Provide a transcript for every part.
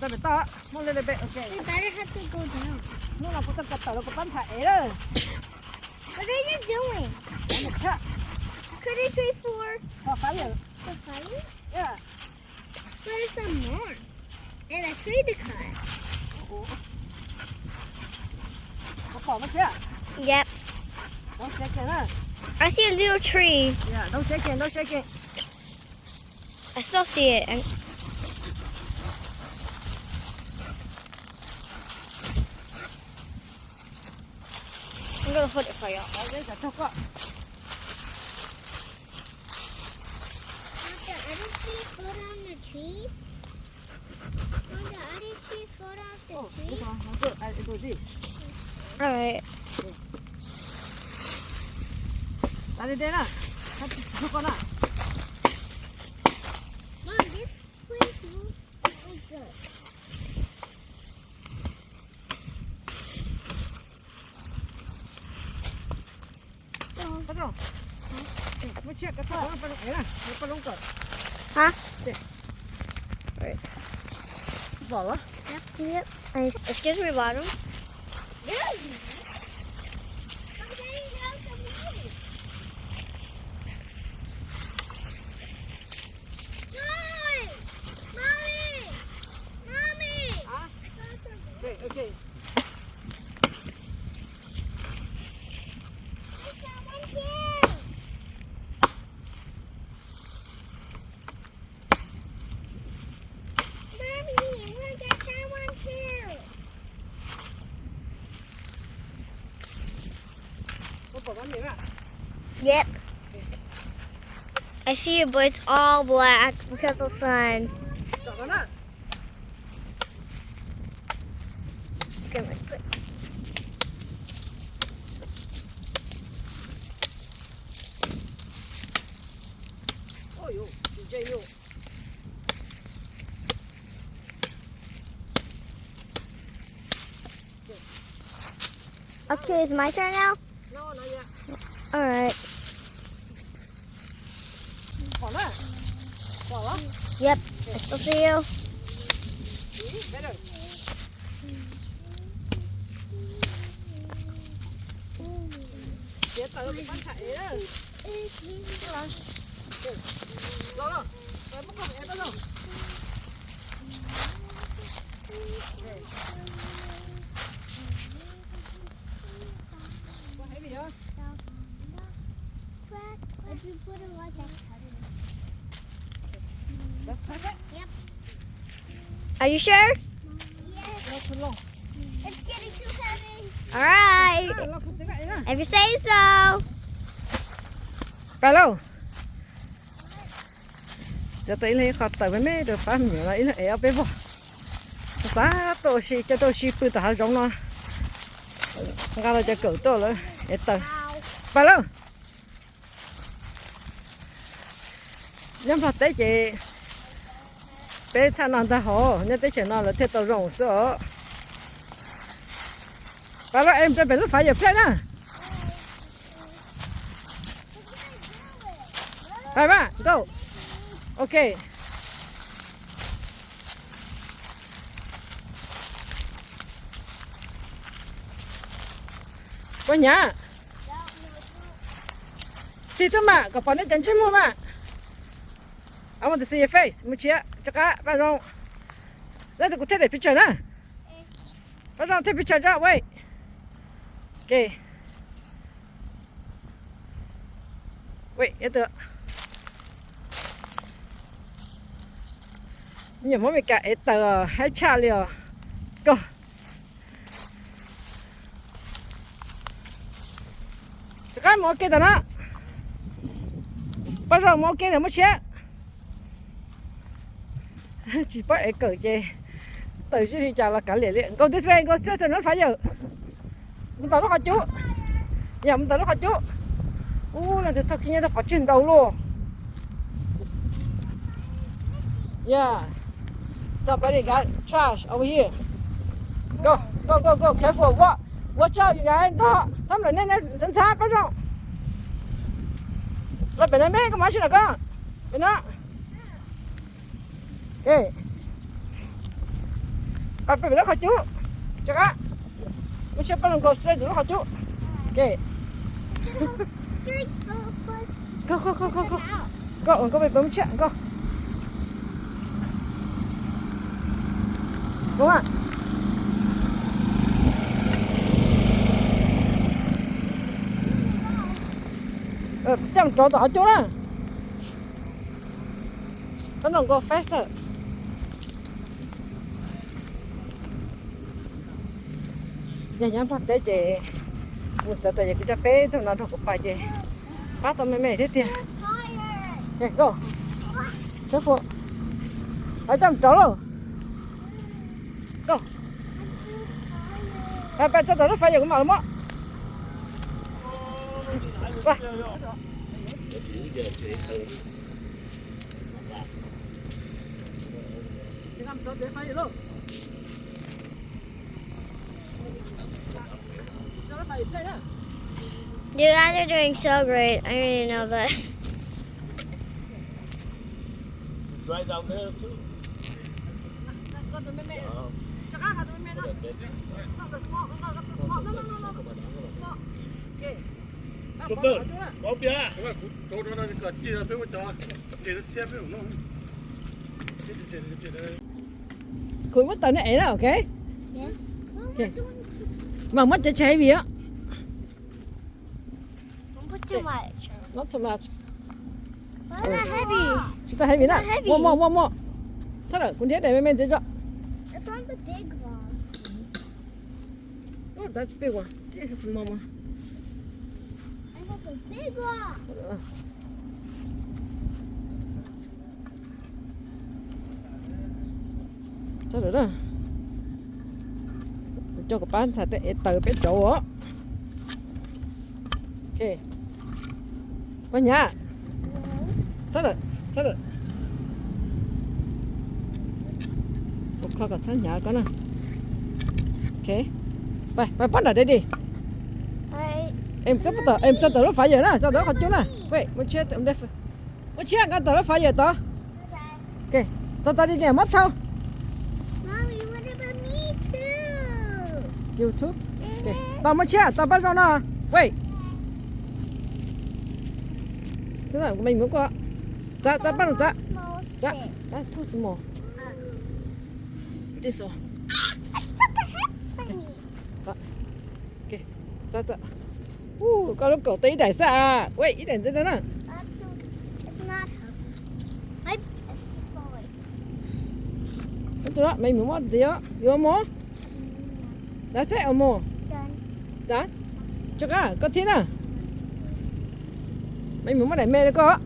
Tau pem toj, move a little bit, okay. We better have to go down. Hnub no kuv tau kawm tawm los kuv pab ntxhais ev lawm. What are you doing? Tshaj. Could it be for For fire. For fire? Yeah. But there's some more. And a tree to cut. Ua pom mas thiab. Yep. Don't shake it, huh? I see a little tree. Yeah, don't shake it, don't shake it. I still see it. I'm, I'm gonna hold it for y'all. Ov, teb kom tog koj. Did the other tree fall down the tree? Did the other tree fall down the tree? Ov, teb kom tog koj, I do this. All right. Tau li ntawd na, tog koj na. Mom, this place looks so good. Paj Zoo, muab tshiab kav tag Paj Zoo ev na, Paj Zoo kawm. Hah? Pom los? Yep. Excuse me, bottom. Mommy! Mommy! Mommy! Hah? Okay, okay. There's someone here. Mommy, look at that one too. Yep. I see it, but it's all black because of the sun. Okay, let's put Okay, it's my turn now? All right. Yep, I still see you. Are you sure? All right. If you say so. Pab Lauj, txiav tau ib leeg ib qho taws me me rau pab me nyuam no ib leeg ev ob peb vog. Xav tuaj ua si, coj tuaj ua si pw tom hav zoov no. Nqa los cov kawm tuaj lawm ev taws. Pab Lauj, nyob Nplog teb ces peb thaj no ntag hos, nyob teb chaws no lawv thiaj tau zoo xwb os. Pab Lauj, em, rau pem lub fav yawm plej na. Pab, go. Ok. Puas hnyav? Tig tuaj mas kom pom nej cov ntsej muag mas. I want to see your face. Mus tsev rov qab, Paj Zoo. Leej twg kuv thiaj daim picture na. Paj Zoo, take picture tso, wait. Ok. Wait, nyuam Hmoob Amelikas ev taws haib tshaj li os. Koj rov qab mus ua ke ntawm no. Paj Zoo, mus ua ke ntawm, muab siab. Tsis paub ev kawm ces taws zij li cas los kav liam li. Go this way, go straight to the fire. Mus tom lub qhov cub. Yog mus tom lub qhov cub. Ub, leej twg thauj khib nyiab tau pov tseg ntau luaj. Yeah. Somebody got trash over here. Go, go, go, go. Careful. Watch, watch out, you guys. Ntog, txhob nplawm nej, nej ntxhab, Paj Zoo. Los pem no me, koj mas sib nrog koj. Pem no. Ok. Peb pem lub qhov cub. Tso qab. Mus tsheb peb los nkaus seb lub qhov cub. Ok. Koj, koj, koj, koj, koj. Koj, koj peb pem mus tsheb koj. Mus a. Coj rov tom qhov cub na. Peb los nkaus faster. Yog nyob Nplog teb ces mus txawv tas yog kuv coj peb tug no nrog kuv pais ces pab tau me me thiab tiag. Careful. Coj rov lauj. Pais txog tom lub fire kuv mam los muab. You guys are doing so great. I already know that. Dry down there too. Kuv muab taws nej ev na, ok? Yes. Mam muab cov tsis heavy os. Not too much. Not heavy. Tsis tau heavy na. Muaj, muaj, muaj, muaj. Thab lawm, kuv nrhiav daim me me ntxiv tso. It's not the big one. Oh, that's big one. This is small one. I have a big one. Thab lawm na. Kuv coj kuv pab ntxhais tej ev taws peb rauv os. Ok. Koj hnyav. Thab lawm, thab lawm. Kuv kho kom txhob hnyav koj na. Ok. Pais, pais pab nram daddy. Em, tso tom lub fire na, tso tom lub qhov cub na. Wait, mus tsheb, mus tsheb nkaus tom lub fire tod. Ok, tso tod daddy muab thau. YouTube. Tos mus tsheb, tos pab zoo no. Wait. Txav, txav pab no txav. Txav, too small. This one. Koj lub kaum tau ib daim xwb a. Wait, ib daim ntxiv no na. Me mus muab ntxiv os, yuav mus. That's it, mus. Tso qab, koj thiab na. Me mus muab daim me rau koj.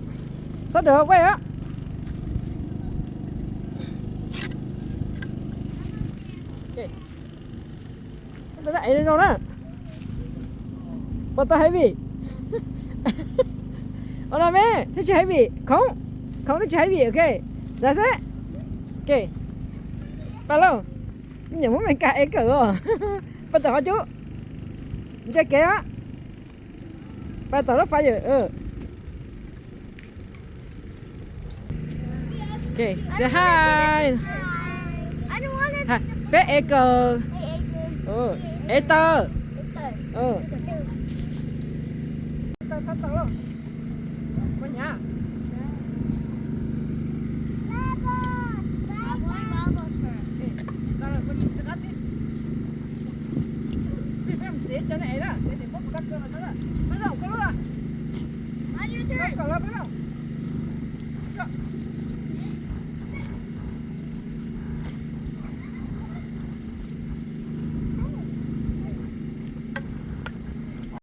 Txhob dawm wait os. Ev zoo na. Puas tau heavy? Ua no me thiaj tsis heavy, khoov, khoov thiaj tsis heavy, ok. That's it. Ok. Pais lauj. Nyiam muab me kas ev kawm os. Pais tom qhov cub. Ntsia kev os. Pais tom lub fire. Ok, say hi. Peb ev kawm. Ev taws.